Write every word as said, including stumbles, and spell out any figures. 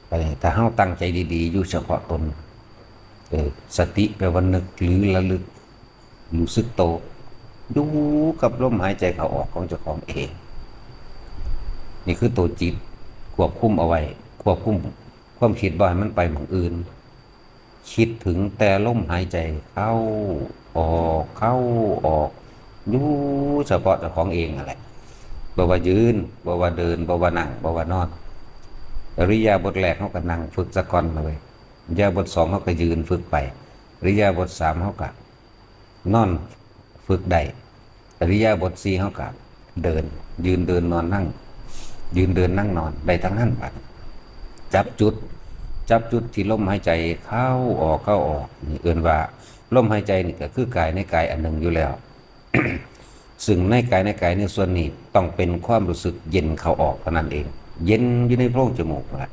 ก็ถ้าเฮาตั้งใจดีๆ อยู่เฉพาะตน เออ สติแปลว่านึกหรือระลึก รู้สึกโต อยู่กับลมหายใจเข้าออกของเจ้าของเอง นี่คือตัวจิต ควบคุมเอาไว้ ควบคุมความคิดบ่ให้มันไปหม่องอื่น คิดถึงแต่ลมหายใจเข้าออก เข้าออก อยู่เฉพาะเจ้าของเองนั่นแหละ บ่ว่ายืน บ่ว่าเดิน บ่ว่านั่ง บ่ว่านอน อิริยาบถแรกเฮาก็นั่งฝึกซะก่อนเลย อิริยาบถสองเฮาก็ยืนฝึกไป อิริยาบถสามเฮาก็นอนฝึกได้ อิริยาบถสี่เฮาก็เดิน ยืนเดินนอนนั่ง ยืนเดินนั่งนอน ได้ทั้งนั้นบัด จับจุด จับจุดที่ลมหายใจเข้าออก เข้าออก นี่เอิ้นว่าลมหายใจนี่ก็คือกายในกายอันหนึ่งอยู่แล้ว ซึ่งในกายในกายในส่วนนี้ต้องเป็นความรู้สึกเย็นเข้าออกเท่านั้นเอง เย็นอยู่ในโพรงจมูกนั่นแหละ